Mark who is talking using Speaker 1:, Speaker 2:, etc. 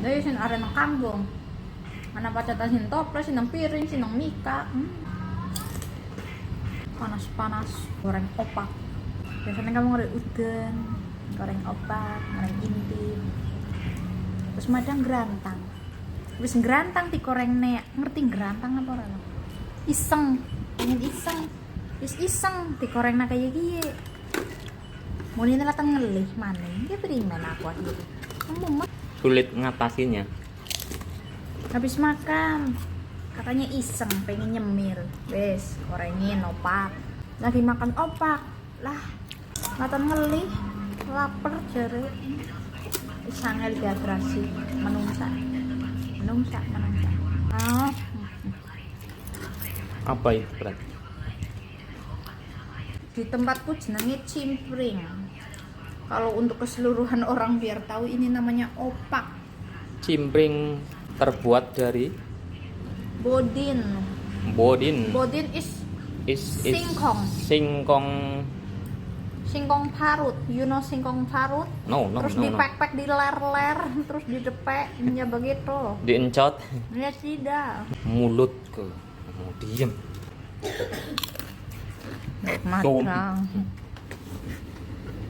Speaker 1: Lah ya sing arep nang kambung. Ana pacatan sing toples, sing nang piring, sing nang mika. Panas-panas goreng opak. Biasanya kamu goreng udeng, goreng opak, goreng intip. Terus madang gerantang. Wis gerantang digoreng nek, ngerti gerantang apa ora lo? Iseng, pengen iseng. Wis iseng digoreng kaya kiye. Muni latang ngelih maning, ya primen aku akhirnya. Mumet.
Speaker 2: Sulit ngatasinya.
Speaker 1: Habis makan, katanya iseng pengen nyemil. Wes, gorengin opak. Lagi makan opak, lah latan ngelih, lapar jare. Wis angel dehidrasi, menungsa. Menungsa, menungsa. Ah,
Speaker 2: Apa itu berarti?
Speaker 1: Di tempatku jenenge cimpring. Kalau untuk keseluruhan orang biar tahu, ini namanya opak.
Speaker 2: Cimpring terbuat dari
Speaker 1: Bodin.
Speaker 2: Bodin.
Speaker 1: Bodin is
Speaker 2: is
Speaker 1: singkong.
Speaker 2: Singkong.
Speaker 1: Singkong parut. You know singkong parut?
Speaker 2: No,
Speaker 1: terus
Speaker 2: no, no.
Speaker 1: Dipek-pek, diler-ler, terus didepek, ya begitu.
Speaker 2: Diencot.
Speaker 1: Ya tidak.
Speaker 2: Mulutku. Mau diem.
Speaker 1: Madang.